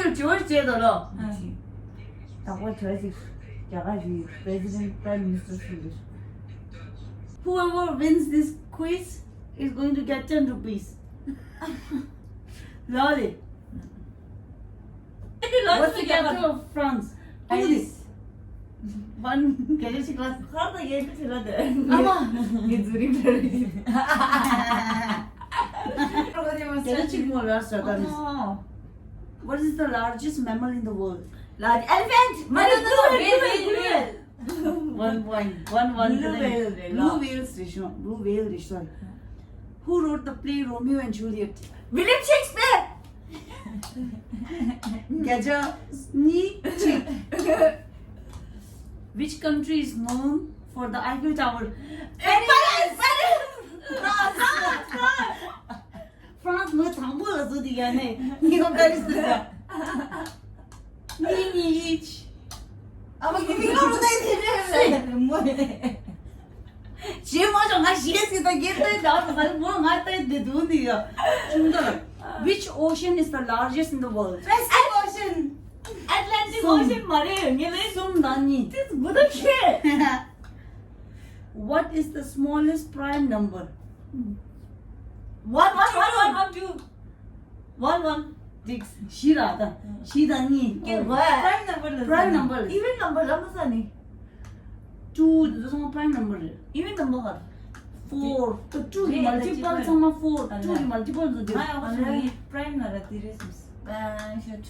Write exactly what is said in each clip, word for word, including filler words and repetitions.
དྲི་བ་བྱས་དང་ལོ། བདག་པོ་བྱ་ཞིག་རྒྱ་གར་གྱི་President Prime Minister གསུངས་འདུག Whoever wins this quiz is going to get ten rupees. ལོ་ལེ། What's the capital of France? Paris. One གལ་ཆེ་ཞིག་ལ། ཁར་དང་ཡེ་ཏི་ལ་དེ། ཨ་མ། ངེད་ཚོ་རིག་འདྲ་རེད། གལ་ཆེ་ཞིག་མོ་ལ་ཟ་ད་ནི། What is the largest mammal in the world? Large elephant. མ་རེད། Blue whale, blue whale, blue whale. One point, one one. Blue whale རེད། Blue whales རེད་ཤོག Blue whale རེད་ཤོག Who wrote the play Romeo and Juliet? William Shakespeare. བརྒྱ་ཆ་གཉིས་གཅིག Which country is known for the Eiffel Tower? Paris. Paris. France. France. ངོ་དང་པོ་ལ་བཟོ་དེ་ཡ་ནས་ངེད་ཀྱི་Paris དུ་ཟ། གཉིས་གཉིས་ཡིད། ཨ་མ་གི་མི་ཀོ་རུ་ཏའི་དེ་རེད་མོ། ཞེས་མ་ཞོག་ང་ཞེས་ཟིན་ད་གེ་ཏའི་ད་ད་ད་མོ་ང་ཏའི་དེ་དུ་འདི་ཡ། ཆུང་དུ། Which ocean is the largest in the world? Pacific Ocean. Atlantic Ocean མ་རེད། ངས་ལས་གསུམ་དང་གཉིས། This good shit. What is the smallest prime number? One, one, one, one, one, two. One, one. འགྲིག་བཞི་ར་ད། བཞི་དང་གཉིས། ཀེ་བ། Prime number ལ། Prime number ལ། Even number ལ་མ་ཟ་ནི། Two འདི་ཚང་prime number རེད། Even number ག four. Two གི་རེད། Multiple ཚང་མ་four. Two གི་multiple འདི་ང་ཡང་ཁོ་ཚོ་ངའི་prime ན་ར་དེ་རེད་སོང་།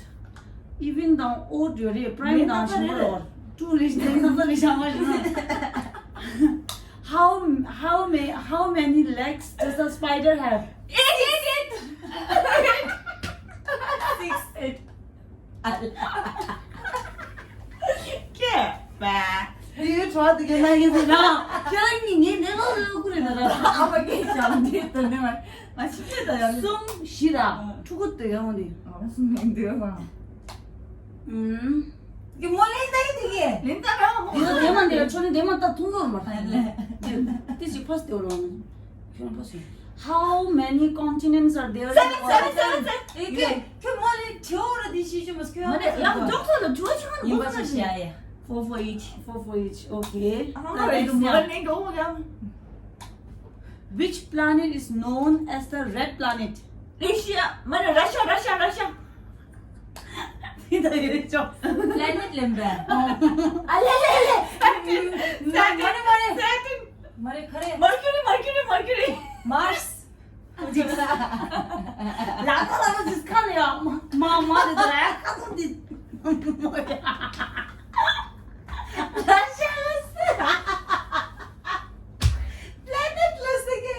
Even དང་odd ཡོད་རེད། Prime དང་ཞིམ་པོ་ལོ། Two རེད། དེ་ཚང་མ་རེད་བྱ་མ་རེད། How how many how many legs does a spider have? Eight, eight, eight. Six, eight. ཀེ་པ། དེ་ཡོད་ཚོ་དེ་ག་ན་ཡིན་ཟེར་ན། ཁྱེད་རང་གཉིས་ངའི་ནས་ལོ་ལོ་ཀུ་རེ་ན་ར། ཨ་མ་སྐད་བཤད་འདི་དོན་ནི་མ། ང་ཤི་ཀེ་ད་ཡང་། གསུམ་བཞི་ར། ཕྲུ་གུ་དེ་ཡང་འདི། ཨ་གསུམ་ཡང་འདི་ཡང་། ཨུམ། གི་མོ་ལེན་ད་ཡིན་དེ་གི། ལེན་ད་ར་མོ། འདི་ལ་དེ་མ་འདི་ལ་ཁྱོད་ནི་དེ་མ་ད་ཐུང་གོ་མ་ཐང་ལེ། དེ་ཅི་ཕ་སྟེ་རོ། ཁྱོད་ཕ་སུ། How many continents are there in the world? Seven, seven, seven, seven. ཁྱོད་མོ་ལེན་ཐེའོ་ར་དེ་ཤི་ཅི་མ་སྐྱོ། མ་ནི་ཡང་ཏོག་ཙམ་ལ་ཐུ་ཅི་མ་ཡིན་པ་ཞིག་བྱ་ཡ། Four for each, four for each. Okay. ཨ་མ་རེད་མོ་ལེན་གོ་ཡང་། Which planet is known as the red planet? Russia. མ་རེད། Russia, Russia, Russia. དེ་ད་ཡོད་ཅོག Planet ལེན་པས། ཨ་ལེ་ལེ་ལེ། Saturn, Saturn, Saturn. མ་རེད། ག་རེ། Mercury, Mercury, Mercury. Mars. ལ་ད་ལ་ད་ཇིས་ཁ་ལ་ཡ་མ་མ་མ་རེད་ད་ཡ་ཁ་ཚོ་འདི། Russia ལ་ཟེར། Planet ལ་ཟེར་གི།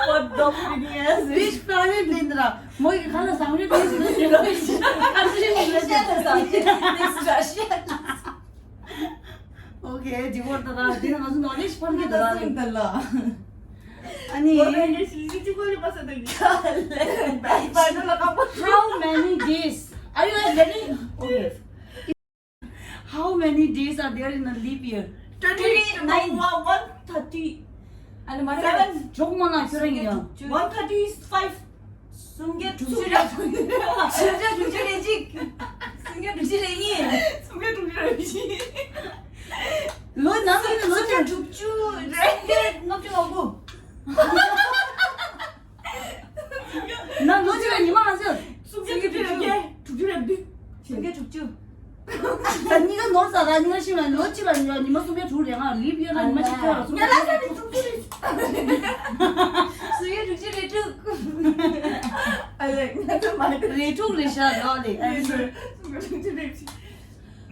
What the freaking ass? Which planet ལེན་ད་ར། མོ་ཡི་ཁ་ལ་བཟང་རེད་དེ་ཟེར་ན་ཁ་ཚོ་ཞིག་ལ་ཟེར། Russia. Okay, འདི་བོར་ད་ར། འདི་ན་ང་ཚོ་knowledge་འཕར་གི་ད་ར། ད་ལ། ཨ་ནི། How many days? Are you guys ready? Okay. How many days are there in a leap year? Twenty-nine. One thirty. ཨ་ནི་མ་རེད། Seven. ཇོག་མ་ན་ཁྱོད་རང་ཡིན་ཡང་། One thirty-five. སུམ་བརྒྱ་དྲུག་ཅུ་རེ། སུམ་བརྒྱ་དྲུག་ཅུ་རེ་གཅིག་སུམ་བརྒྱ་དྲུག་ཅུ་རེ་གཉིས། སུམ་བརྒྱ་དྲུག་ཅུ་རེ་བཞི། ལོ་ནང་གི་ལོ་སུམ་བརྒྱ་དྲུག་ཅུ་རེ་ལྔ་བཅུ་ང་དགུ། ན་ལོ་གཅིག་ལ་ཉི་མ་ག་ཚོད། སུམ་བརྒྱ་དྲུག་ཅུ་རེ་བརྒྱད། དྲུག་ཅུ་རེ་བདུན། སུམ་བརྒྱ་དྲུག་ཅུ། ད་གཉིས་ཀ་ནོར་ས་ར། གཉིས་ཀ་ཤི་ན་ལོ་གཅིག་ལ་ཉི་མ་སུམ་བརྒྱ་དྲུག་རེ་ལྔ། ལིབ་ཡོད་ན་ཉི་མ་གཅིག་ཁོ་ལ་སུམ་བརྒྱ་དྲུག་ཅུ་རེ། སུམ་བརྒྱ་དྲུག་ཅུ་རེ་དྲུག་ཨ་ལེ་ང་ཚོ་མ་རེད། རེ་དྲུག་རེ་ཤ་ལོ་ལེ། སུམ་བརྒྱ་དྲུག་ཅུ་རེ་དྲུག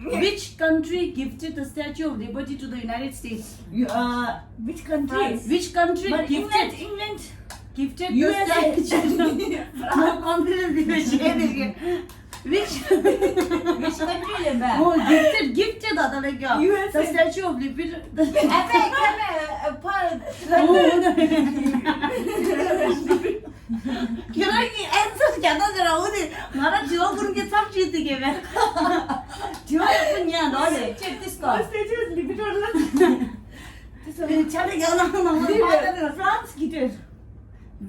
Which country gifted the Statue of Liberty to the United States? You, uh, which country? France. Which country But gifted? England, England. Gifted the U S A. Statue? No confidence in the share. Which? Which country ལེན་པ། Oh, gifted, gifted ད་ལ་ཀྱ། U S A. The Statue of Liberty. ཨ་ཕ་ཨ་ཕ་ཨ་ཕ། Oh, ཁྱེད་རང་གི་answer རྒྱག་སྟངས་དེ་ར། འོ་དེ་ང་རང་དྲི་བ་ཀུན་གྱི་མཚམས་བཅད་དེ་གས་མེད། དྲི་བ་ཡག་པོ་ཉན་ལོ་རེད། ཅེ་ཏིས་ཀོ། Statue of Liberty ལ། ཆ་ལེ་རྒྱག་ན་ནང་ལ་ཕ་ད་རེད། France གི་དེར།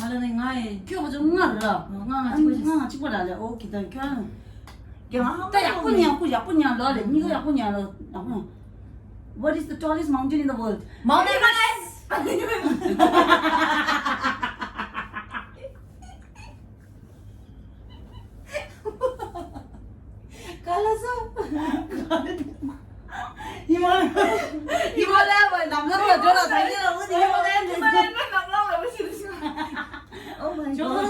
ཕ་ལ་ནི་ང་ཡི་ཁྱོད་ཁོ་ཚོ་ང་ར། ང་ང་གཅིག་པ་ང་ང་གཅིག་པ་ར་ལེ། ཨོ་ཁེ། ད་ཁྱོད་ང་ད་ཡག་པོ་ཉན་ཁོ་ཡག་པོ་ཉན་ལོ་ལེ། གཉིས་ཀ་ཡག་པོ་ཉན་ལོ། ཡག་པོ་ཉན། What is the tallest mountain in the world? Mount Everest. ག་ལ་སོ། ཧི་མ་ལ་ཡ། ཧི་མ་ལ་ཡ་བ་ནམ་ལངས་ལ་འགྲོ་ལ། ད་ཉེ་ལ་འོ་དེ་ཧི་མ་ལ་ཡ་འདི། ཧི་མ་ལ་ཡ་ནམ་ལངས་ལ་འོ་ཞིག་ཞིག། Oh my god.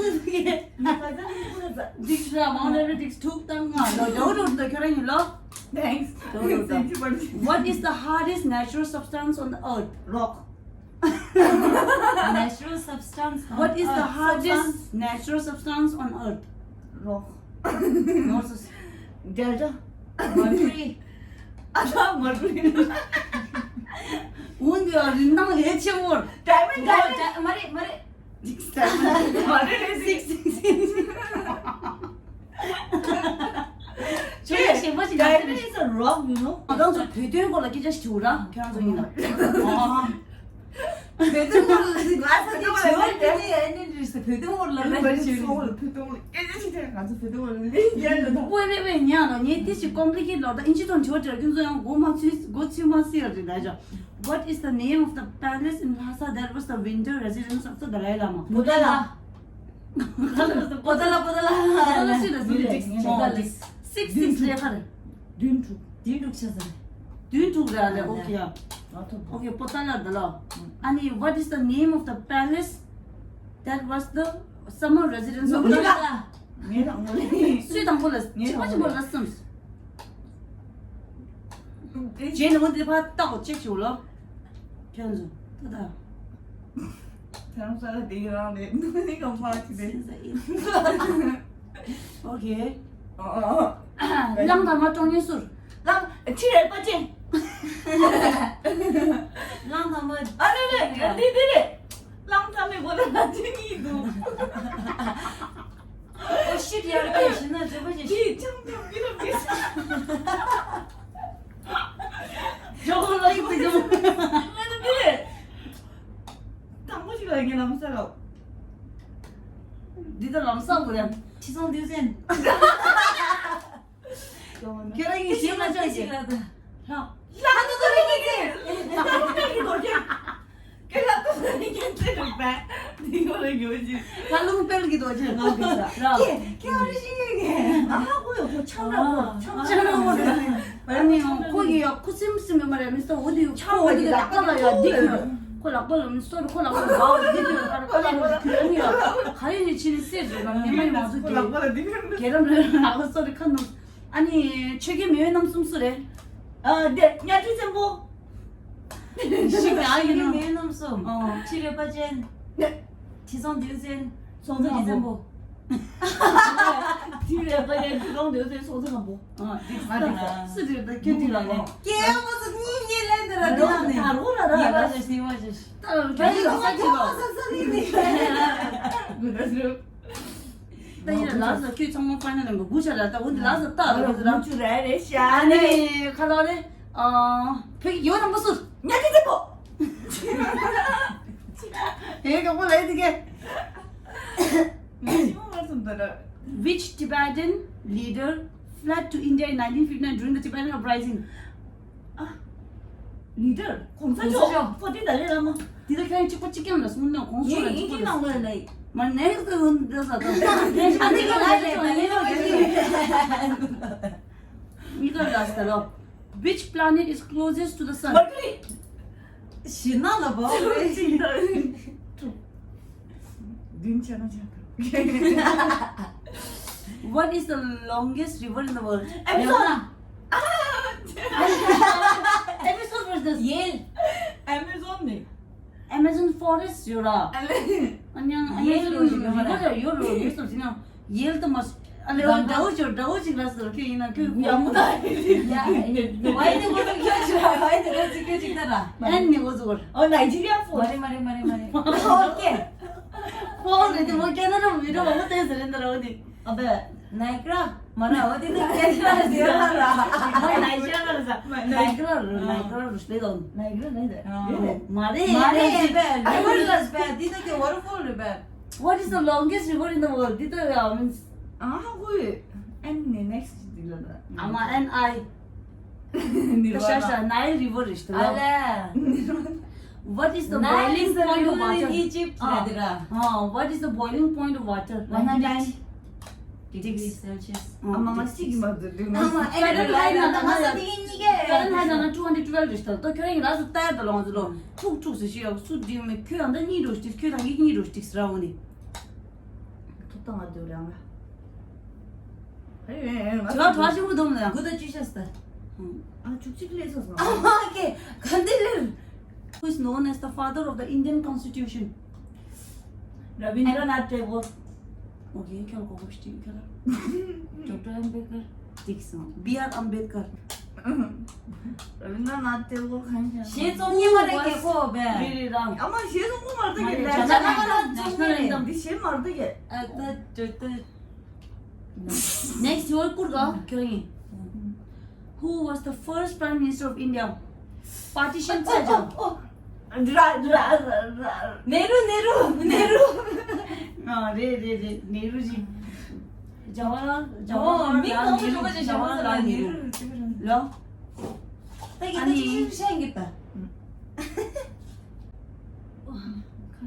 འགྲིག་ཤག་མང་ལ་རེ་འགྲིག་ཐུག་བཏང་ང་ལོ། འགྲོ་འགྲོ་འགྲོ། ཁྱོད་རང་ཡིན་ལོ། Thanks. འགྲོ་འགྲོ་འགྲོ། What is the hardest natural substance on the earth? Rock. Natural substance on What is the earth. Hardest natural substance on earth? Rock. Not so. Delta. Mercury. ཨ་ད་mercury། འོན་ཏེ་རིན་ཐང་ལས་ཆེ་བོར། Diamond, diamond. མ་རེད་མ་རེད། Six, seven. མ་རེད་རེད། Six, six, six. ཁྱོད་ཞེ་པོ་ཞིག་ང་ཚོ་Diamond is a rock, you know. ང་རང་ཚོ་བོད་དོན་སྐོར་ལ་སྐད་ཆ་ཞིག་དྲིས་ར། ཁྱོད་རང་ཚོ་ཡིན་ལ། བོད་དོན་སྐོར་ལ་ང་ཚོ་དེ་བྱེད་བར་དེ་ནས་ཨ་ནི་རེད་ཟེར། བོད་དོན་སྐོར་ལ་ལ་ལ་བྱེད། བོད་དོན་སྐོར་ལ་སྐད་ཆ་ཞིག་དྲིས། ང་ཚོ་བོད་དོན་སྐོར་ལ་ལས་ཡར་ལ་འདུག Wait, wait, wait. ཉན་ལ། ངས་དེ་ཞིག་complicated ལ། ད་ཨིན་ཇི་ཐོག་འབྲི་བ་འབྲི་ར། ཁྱོད་ཚོ་ཡང་མགོ་མ་ཚོས་མགོ་ཚོས་མ་སྲིད་ཡ་རེད་ད་ཅག What is the name of the palace in Lhasa that was the winter residence of the Dalai Lama? Potala. Potala, Potala. Potala སུ་རེད། སུ་རེད། Potala. Six, six རེད། ག་རེད། བདུན་དྲུག་བདུན་དྲུག་ཆ་ཟེར། བདུན་དྲུག་རེད་ལེ། ཨོ་ཁེ་ཡ། ཨོ་ཁེ། Potala དེ་ལ། ཨ་ནི། What is the name of the palace that was the summer residence of the Potala? ངའི་དང་པོ་ལ། སུའི་དང་པོ་ལ། ངའི་གཅིག་པ་དང་པོ་གཅིག་པ་ལ་གསུམ། རྗེས་ནས་འོ་འདི་ཕར་ལྟ་གོ། ཅེག་བྱེད་ལོ། ཁྱོད་ཚོ་ད་ད། ད་རང་ས་ལ་དེ་གི་རང་ལས་ནུ་ནི་གང་མ་ཅི་དེ། ཨོ་ཁེ། ཨ་ཨ་ཨ། གླང་དར་མ་ཀྲོང་ངེ་ཟུར། གླང་ཁྲི་རལ་པ་ཅན། གླང་དར་མ། ཨ་རེ་རེ་རེ་འདི་འདི་རེད། གླང་དར་མའི་སྒོ་ལ་ལ་ཅི་གཉིས་འདུག་ཨོ་ཤིཊ། ཡར་ཀེ་ཞི་ན་ཇོ་པ་ཅི་ཤི། ཅི་ཅང་ཅང་ཀི་རོ་ཀི་ས། ཇོ་པ་ལ་ཡིག་ཏུ་ཡོང་། ང་ནི་འདི་རེད། དང་པོ་ཞིག་ལ་ངའི་ལམ་ས་ལ། འདི་ད་ལམ་ས་བོ་རེད། ཁྲི་སྲོང་ལྡེའུ་བཙན། ཁྱེད་རང་གིས་ཤེས་མ་ཆོག་ཅིག་ལ་ད། ལྷ། ལྷ་ཏུ་ཏུ་རིང་གི་ལྷ་ཏུ་ཏུ་རིང་གི་རྡོ་རྗེ། ཁྱེད་ལྷ་ཏུ་ཏུ་རིང་གི་རྩེ་རུ་བས། འདི་ཡོད་རེ་ཡོད་ཅིག་ལྷ་ལུང་དཔལ་གྱི་རྡོ་རྗེ། ང་གི་ས་ར། ཁྱེད་ཁྱེད་ཨ་རི་ཤི་ཡོད་གི་ང་ཧ་གོ་ཡོད། ཁོ་ཆང་ར་ཁོ་ཆང་ཆང་ར་ཁོ་རེད། ཨ་ནི་ཁོ་གི་ཡ་ཁུ་སིམ་སིམ་ཡོད་མ་རེད། མི་ས་འོ་དེ་ཁོ་འོ་དེ་ལག་པ་ལ་ཡ་འདི་གི་ཁོ་ལག་པ་ལ་མི་སོ་རེ། ཁོ་ལག་པ་ལ་འདི་གི་ཁ་ར་ཁ་ར་ཁོ་གི་ཡ་ག་ཡོད་ནི་ཕྱི་ནི་སེར་རེད། ལ་ཉི་མ་ཡི་མ་ཚོ་དེ་རྒྱལ་རབས་རེད། ལག་པ་སོ་རེ་ཁ་ནོ། ཨ་ནི་ཆོས་རྒྱལ་མེས་དབོན་རྣམ་གསུམ་སུ་རེད། ཨ་དེ་གཉའ་ཁྲི་བཙན་པོ། ཞིག་ཡ་ཡིན་ནོ། མེས་རྣམ་གསུམ། ཨོ། ཁྲི་རལ་པ་ཅན། ཁྲི་སྲོང་ལྡེའུ་བཙན། སྲོང་བཙན་བཙན་པོ། ཁྲི་རལ་པ་ཅན། ཁྲི་སྲོང་ལྡེའུ་བཙན། སྲོང་བཙན་སྒམ་པོ། ཨ་དེ་ཨ་དེ་སུ་དེ་ད་ཁྱོད་དེ་ལ་ནོ། སྐྱེ་བོ་སུ་གཉིས་གཉིས་ལེན་དེ་ལ་དེ་ལ་ནི། ད་རོ་ལ་ར་ཡིན་པ་ཞིག་ཡིན་པ་ཞིག་ད་རོ་ཁྱོད་ཡིན་ས་ཅི་ལོ། ས་ས་ནི་ནི། ད་ཡིན་ལ་ལ་ས་ཁྱོད་ཚང་མ་ཕ་ན་ནང་གི་དགུ་ཆ་ལ་ད་འོ་འདི་ལ་ས་ད་རོ་ར་ཆུ་ར་རེ་ཤ་ཨ་ནི་ཁ་ལོ་རེ། ཨ་བོད་ཀྱི་ཡོ་དང་པོ་སུ། ཉ་ཏི་ཏི་པོ། ཨེ་ག་པོ་ལ་ཡི་ཏི་གེ། Which Tibetan leader fled to India in nineteen fifty-nine during the Tibetan uprising? ཨ། ལི་ཌར། གོང་ས་མཆོག་གོང་ས་མཆོག་ཧྥོ་ཏི་ཏཱ་ལའི་བླ་མ། འདི་ལ་ཁྱེད་རང་གཅིག་པ་གཅིག་རྐྱང་ལ་གསུངས་ན་གོང་ས་མཆོག་ལ་གཅིག་པ་ལ་གསུངས། ངས་ཡིན་གྱི་ནང་ལ་ལ་ཡིན། མ་ནེག་སི་ཏི་འདི་ས་དང་། ཨ་ནི་ག་ལ་ལ་ལ་ལ་ལ་ལ། གཉིས་ཀ་ལ་ས་ལོ། Which planet is closest to the sun? Mercury. ཞི་ན་ལ་བ་བ་རེད། ཅིག་ད། བདུན་ཆ་ན་ཆ་ད། What is the longest river in the world? Amazon. Amazon versus ཡེལ། Amazon ནི། Amazon forest ཡོད་ར། ཨ་ལེ། ཨ་ཉང་ཨ་ཡེལ་ཡོད་ར་ཡོད་ར་ཡོད་ར་ཡོད་ར་ཟེར་ན། ཡེལ་དུ་མ་ཨ་ལེ་འདྲ་བོ་ཅིག་འདྲ་བོ་ཅིག་ལ་ཟེར་ཁྱོད་ཡིན་ན་ཁྱོད་ཡ་མོ་ད། ཡ་ཡ་བའི་ནི་ཁོ་ཚོ་ཁྱོད་ཅིག་ལ་བའི་ནི་ཁོ་ཚོ་ཁྱོད་ཅིག་ད་ར། ཨན་ནི་ཁོ་ཚོ་གོ། ཨོ་ནའི་ཇི་རི་ཡ་ཕོ། མ་རེད་མ་རེད་མ་རེད་མ་རེད། ཨོ་ཀེ། ཕོ་རེད་དེ་མོ་ཀེ་ན་ར་མི་ར་མོ་དེ་ཟེར་རེད་ད་ར་འོ་དེ། ཨ་བེ། Niagara མ་རེད། འོ་དེ་ནི་Niagara ཟེར་བ་ར། Niagara རེད་ཟ། Niagara རེད། Niagara རེད། ལེ་དང་། Niagara རེད། མ་རེད། མ་རེད། རེད་པས། River རེད་པས། འདི་ད་གི་waterfall རེད་པས། What is the longest river in the world? འདི་ད་ཡ་མིན། ཨ་ཧ་ཧུ། ཨན་ནི་next འདི་ལ་ད། ཨ་མ་ཨན་ཨའི། ད་ཤ་ཤ་Nile River རེད་ད། ཨ་ལེ། What is the Nile boiling is the point of river in water? Egypt. Ah, ah, what is the boiling point of water? One hundred degree Celsius. ཨ་མ་ང་གཅིག་གིས་མ་འཛུལ་འདུག་ཨ་མ་Fahrenheit ནང་ན་ང་ཚོ་དེ་གཉིས་ཀས། Fahrenheit ནང་ན་two hundred twelve རེད་ད། ད་ཁྱོད་རང་གིས་ལ་སུ་ལྟ་ཡ་ད་ལོང་ཚོ་ལོ། ཐུག་ཐུག་ཟེར་ཤི་ཡ་སུ་འདི་མེད་ཁྱོད་ཡང་ད་གཉིས་འགྲོ་སྟིག་ཁྱོད་རང་གིས་གཉིས་འགྲོ་སྟིག་ཟེར་ར་འོ་ནི། ཐུབ་ཐང་ང་འདུག་རང་ལ། ཧེ་ཧེ་ཧེ། དྲི་བ་དྲི་བ་ཆེན་པོ་འདུག་མ་ཡང་། དགུ་དང་བཅུ་ཤ་སྟ། ཨ་བཅུ་གཅིག་ལས་སོ་སོ། ཨ་མ་ཀེ་ག་འདི་ལེར། Who is known as the father of the Indian Constitution? Rabindranath Tagore. Okay, ཁྱོད་ལ་གོ་སྐབས་ཤིག་ཁྱོད་ལ། Doctor Ambedkar. འགྲིག་སོང་། B R Ambedkar. Rabindranath Tagore གང་ཤེས། གཞས་རྩོམ་མཁན་མ་རེད་ཀྱེ་ཁོ་བས། རེད་རེད་རང་། ཨ་མ་གཞས་རྩོམ་མཁན་མ་རེད་ཀྱེ། National anthem. འདི་གཞས་མ་རེད་ཀྱེ། ཨ་ད་ད་ད། Next your ཀུར་ག་ཁྱོད་ཡིན། Who was the first Prime Minister of India? Partition ཚར་ཅོ། འདི་ར་འདི་ར་ནེ་རུ་ནེ་རུ་ནེ་རུ། ཨ་རེད་རེད་རེད། ནེ་རུ་ཇི། ཇ་ཝ་ལ་ལ་ཇ་ཝ་ལ་ལ་ནེ་རུ། ཇ་ཝ་ལ་ལ་ནེ་རུ། ལོ། ད་ཡིན་ད་ཅི་ཞིག་བཤད་ཀྱི་ད།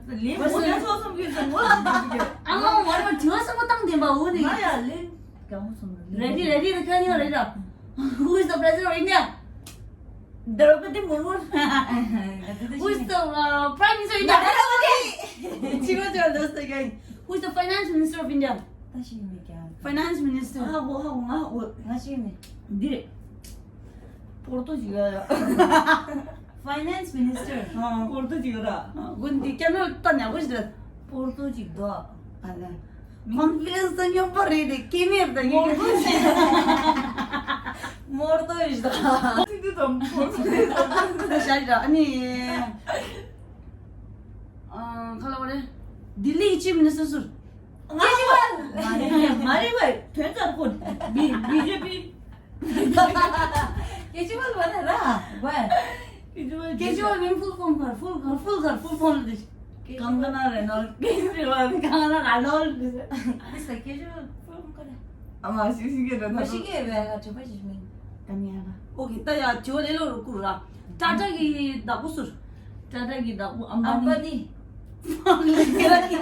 ལན་མོ་ཡ་ཚོ་སོང་གི་ཚོ་མོ་ལ་འདི་གི། ཨ་མ་ཝར་མ་དྲི་བ་གསུམ་པོ་བཏང་བསྡད་པ་འོ་ནི། ང་ཡ་ལན་དགའ་མོ་སོང་ལ། Ready, ready རེད་ཁ་ཉོ་རེད་ད། Who is the president of India? Draupadi Murmu. Who is the uh, prime minister of India? Narendra Modi. ཅི་གོ་ཅོ་ལོ་སྟེ་ག Who is the finance minister of India? ད་ཤི་མི་ཀྱང་། Finance minister. ཨ་ཧོ་ཧ་ཧོ་ང་ཧོ། ང་ཤི་མི། འདི་རེད། པོར་ཏོ་ཅིག་ཡ། Finance Minister. ཨ། པོར་ཏོ་ཅིག་ར། ཨ། དགུན་འདི་སྐྱ་ནོར་ལྟ་ཉག་པོ་ཞིག་རེད། པོར་ཏོ་ཅིག་འདུག་ཨ་ལ། Confidence ད་སྙོམས་པ་རེད་དེ་སྐྱེ་མེར་ད་ཡིན། མོར་ཏོ་ཞིག་ད། ཏི་ཏི་དང་པོར་ཏོ་ཞིག་ད། ཞག་ཞག་ཨ་ནི། ཨ། ཁ་ལ་བ་རེད། ལྡི་ལིའི་Chief Minister སུ། ང་རེད་བ། ང་རེད་བ། ང་རེད་བ། དོན་ཚར་ཁོ། B- BJP། ཀེ་ཇི་ཝལ་བ་ན་ར་བ། ཀེ་ཇི་ཝལ། ཀེ་ཇི་ཝལ་མིང་full form གར། full གར། full གར། full form ལ་དེ། ཀེ་ཇི་ཝལ། ཀང་ཀ་ན་ར་ནོལ། ཀེ་ཇི་ཝལ། ཀང་ཀ་ན་ར་ནོལ། ཨ་ནི་ས་ཀེ་ཇི་ཝལ་full form ག་རེ། ཨ་མ་ཤི་ཤི་ཀེ་ར་ན། མ་ཤི་ཀེ་བས་ང་དྲི་བ་ཞིག་མིན། ཨ་ནི་ཨ་ན། ཨོ་ཀེ་ད་ཡ་དྲི་བ་ལེ་ལོ་རུ་ཀུ་ར། ཊ་ཊ་གི་བདག་པོ་སུ་ར། ཊ་ཊ་གི་བདག་པོ་ཨམ་པ་ནི། ཨམ་པ་ནི། ར་ཏན་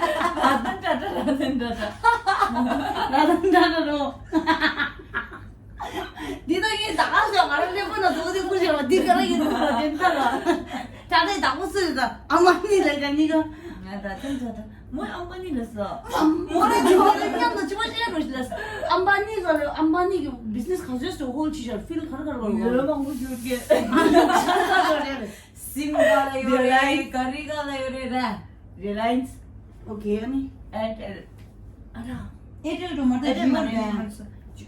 ཊ་ཊ། ར་ཏན་ཊ་ཊ། ར་ཏན་ཊ་ཊ་རོ། འདི་ད་ངས་ད་ག་ཟེར་ང་རང་ལེ་ཕོ་ན་དུ་དེ་ཀུ་ཞེས་པ་འདི་ག་ར་ཡིན་དུ་ལ་དེ་ལྟ་ལ། ཊ་ཊའི་བདག་པོ་སུ་རེད་ད། ཨམ་པ་ནི་ལ་ཡ་གཉིས་ཀ། ང་ད་ཏན་ཊ་ཊ། མོ་ཨམ་པ་ནི་ལ་ས། མོ་རེ་ཇོ་རེ་མཉམ་དུ་ཅི་མ་ཤེས་རོ་ཞིག་ལ་ས། ཨམ་པ་ནི་ག་རེ། ཨམ་པ་ནི་གི་བི་ཛི་ནེ་སི་ག་ཚོད་སུ་ཧོལ་ཆི་ཤར་ཕིལ་ག་རེ་ག་རེ་ག་རེ། ཡོད་མང་པོ་ཞུ་གེ། སིམ་ག་ལ་ཡོད་རེད། ག་རི་ག་ལ་ཡོད་རེད་ར། Reliance། ཨོ་ཀེ་ཨ་ནི། Airtel། ཨ་ར། Airtel་དུ་མ་ད་Airtel་མ་རེད།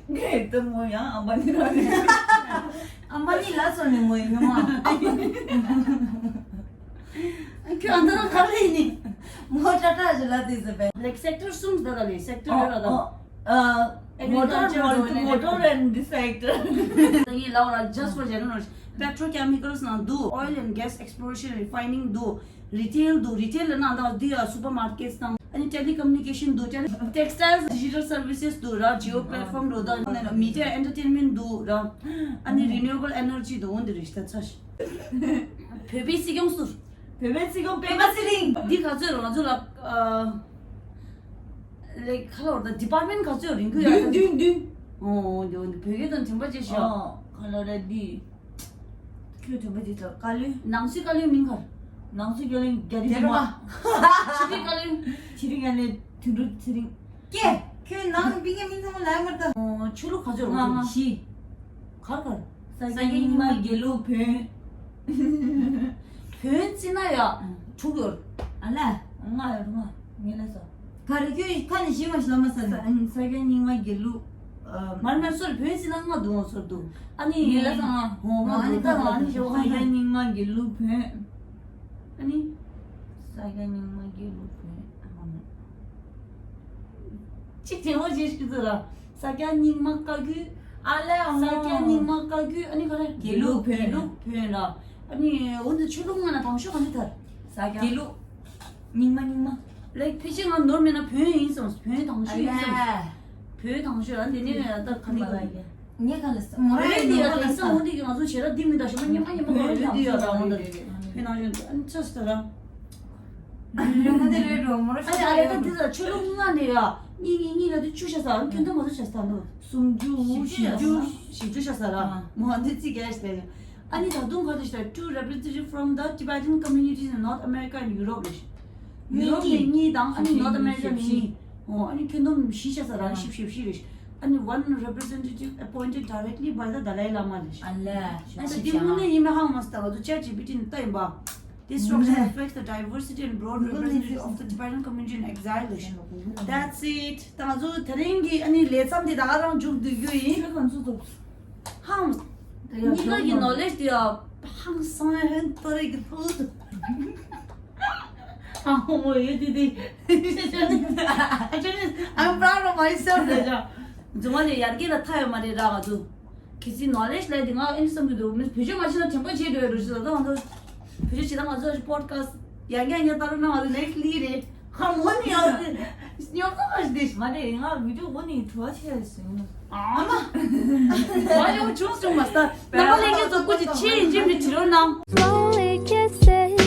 ངས་ད་མོ་ཡང་ཨམ་པ་ནི་ར་རེད། ཨམ་པ་ནི་ལ་སོ་ནི་མོ་ཡིན་ནོ་མ། ཁྱོད་ཨ་ད་ར་ག་རེ་ཡིན་ནི། མོ་ཊ་ཊ་ཞིག་ལ་དེ་ཟེར་བས། Like sector གསུམ་ད་ད་ལེ། sector་ར་ད། ཨོ། ཨ། Motor, agriculture, motor, oil and motor electric and the sector. ད་ངས་ལབ་ར། Just for general knowledge. Petrochemicals ནང་འདུག oil and gas exploration refining འདུག retail འདུག retail ལ་ནང་ད་འདི་ཡ་supermarkets དང་། ཨ་ནི་telecommunication འདུག tele- textiles digital services འདུག་ར། geo platform འདུག་ད་ནི་media entertainment འདུག་ར། ཨ་ནི་renewable energy འདུག་འོ་འདི་རེད་ཤི་ད་ཚ་ཤི། བོད་པའི་སྲིད་སྐྱོང་སུ། བོད་པའི་སྲིད་སྐྱོང་སྤེན་པ་ཚེ་རིང་། འདི་ག་ཚོད་རེད་ང་ཚོ་ལ། ཨ། ལེགས་ཁ་ལོར་ད་department ག་ཚོད་རིང་གུ་ཡོད་བདུན་བདུན་བདུན། ཨོ་འདི་འོ་འདི་བོད་སྐད་དང་མཐུན་པ་ཅིག་ཤོག་ཨོ་ཁ་ལོར་ར་འདི། ཁྱོད་མཐུན་པ་ཅིག་ཤོག་བཀའ་བློན། ནང་སྲིད་བཀའ་བློན་མིང་ག་ནང་སྲིད་བཀའ་བློན་རྒྱ་རི་བདེ་མ། ཕྱི་སྲིད་བཀའ་བློན། ཕྱི་སྲིད་བཀའ་བློན་དོན་གྲུབ་ཚེ་རིང་། ཀྱེ། ཁྱོད་ནང་པི་ཀའི་མིང་ཚང་མ་ལ་མར་ད། ཨོ་ཆོས་ལུགས་ག་ཚོད་རེད་ང་ང་བཞི། གར་གར། ས་སྐྱ་རྙིང་མ་དགེ་ལུགས་བོན། བོན་རྩི་ན་ཡ། ཨ། དྲུག་ཡོད། ཨ་ལ། ལྔ་ཡོད་ལྔ། ངས་ལ་ས། ག་རེ་ཁྱོད་ཁ་ནས་ཤི་མ་ཤི་ལ་མ་ས་ནས། ས་སྐྱ་རྙིང་མ་དགེ་ལུགས། ཨ། མར་མར་སོར་བོན་རྩི་ན་ལྔ་འདུག་འོང་སོར་འདུག་ཨ་ནི། ངས་ལ་ས་ལྔ། ཧོ་ང་ཨ་ནི་ད་ང་ཨ་ནི་ཤོག་ས་སྐྱ་རྙིང་མ་དགེ་ལུགས་བོན། ཨ་ནི། ས་སྐྱ་རྙིང་མ་དགེ་ལུགས་བོན། ཨ་ནི། གཅིག་དྲན་པོ་བྱེད་ཤི་ཚོད་ལ། ས་སྐྱ་རྙིང་མ་བཀའ་བརྒྱུད། ཨ་ལས། ཨ་ས་སྐྱ་རྙིང་མ་བཀའ་བརྒྱུད། ཨ་ནི་ག་རེ། དགེ་ལུགས་བོན། དགེ་ལུགས་བོན་ལ། ཨ་ནི་འོ་འདི་ཆོས་ལུགས་ལྔ་ན་དང་ཤོས་ག་འདི་ཐར། ས་སྐྱ། དགེ་ལུགས། རྙིང་མ་རྙིང་མ། ལེགས་ཕལ་ཆེར་ང་ནོར་མེད་ན་བོན་ཡིན་བསམ། བོན་དང་ཤོས་ཡིན་བསམ། ཨ་ལས། བོན་དང་ཤོས། ཨ་འདི་ནི་ད་ག་འདི་ག་ངས་ག་ལ་ས་མོ་ར་རེད། ཡིན་འདི་ནོར་ཡ་ག་ལ་དེང་ས་ས་འོ་འདི་གི་ང་ཚོ་བྱེད་ར་འདི་མི་འདྲ་ཤོས་མ་རྙིང་མ་རྙིང་མ་ག་རེ་འདི་ཡོད་ར་འོ་འདི་བོན་དང་ཤོས། ཨ་ནི་ཨ་ལས་ད་འདི་ལ་ཆོས་ལུགས་ལྔ་ནས་ཡ་གཉིས་གཉིས་གཉིས་ལ་དེ་བཅུ་ཤ་ས་ཁྱོད་ད་མ་ཟོ་ཤ་ས་ནོ། སུམ་ཅུ། བཞི་བཅུ། བཞི་བཅུ་ཤ་ས་ར། ཨ། མོ་འདི་ཚིག་གས་ཤ་ས། ཨ་ནི་ད་དུང་ག་དུ་ཤ་two representative from the Tibetan community in North America and Europe རེད། ཡུ་རོབ་ནས་གཉིས་དང་ཨ་ནི་North America ནས་གཉིས། ཨོ་ཨ་ནི་ཁྱོད་ད་བཞི་ཤ་ས་ར། བཞི་བཞི་བཞི་རེད། ཨ་ནི་one representative appointed directly by the Dalai Lama རེད། ཨ་ལས། ཨ་ད་དེ་དངོས་གནས་ཡིན་མིན་ཧ་མ་སི་ད་ང་ཚོ་ChatGPT ནས་ལྟ་ཡིན་པ། This structure reflects the diversity and broad representative of the Tibetan community in exile. That's it. ད་ང་ཚོ་དེ་རིང་གི་ཨ་ནི་ལས་མཚམས་འདི་ད་ག་རང་མཇུག་བསྡུ་རྒྱུ་ཡིན། ཁྱོད་ག་ཚོད་འདུག་ཧང་། གཉིས་ཀ་གི་knowledge དེ་ཡ་ཧང་སང་ཧན་ཏོ་རེ་གི་ཐོག་ཏུ། ཧང་ཧོ་མོ་ཡོད་དེ་དེ། I'm proud of myself རེད་ཅང་། རྫུན་མ་ལས་ཡར་རྒྱས་ལ་མཐའ་ཡོད་མ་རེད་ར་ང་ཚོ། གལ་སྲིད་knowledge ལས་དེ་ང་ཨེ་ནི་བསམ་གྱི་འདུག་མི་བེད་སྤྱོད་མ་བྱེད་ན་དྲན་པ་བརྗེད་འགྲོ་ཡ་རུ་ཞིག་ལ་ད་ང་ཚོ། བེད་སྤྱོད་བྱེད་ད་ང་ཚོ་podcast ཡང་བསྐྱར་ཡང་བསྐྱར་ལྟ་རོགས་གནང་། ང་ཚོ་next ལི་རེད། ཁ་མོ་ནི་ཡང་སྙོབ་ཚ་ཁ་ཞིག་དེ་ཞིག་མ་རེད། ང་video འོ་ནི་བྲོ་བ་ཆེ་ཟིན། ཨ་མ། ང་ཡང་བྱུང་བྱུང་མ་ས། རྣམ་པ་ལྷན་རྒྱས་ཚོ་སྐུ་མཁྱེན་ཆེ་ཡིན་གཅིག་མིན་དྲི་རོགས་གནང་། Slowly kissing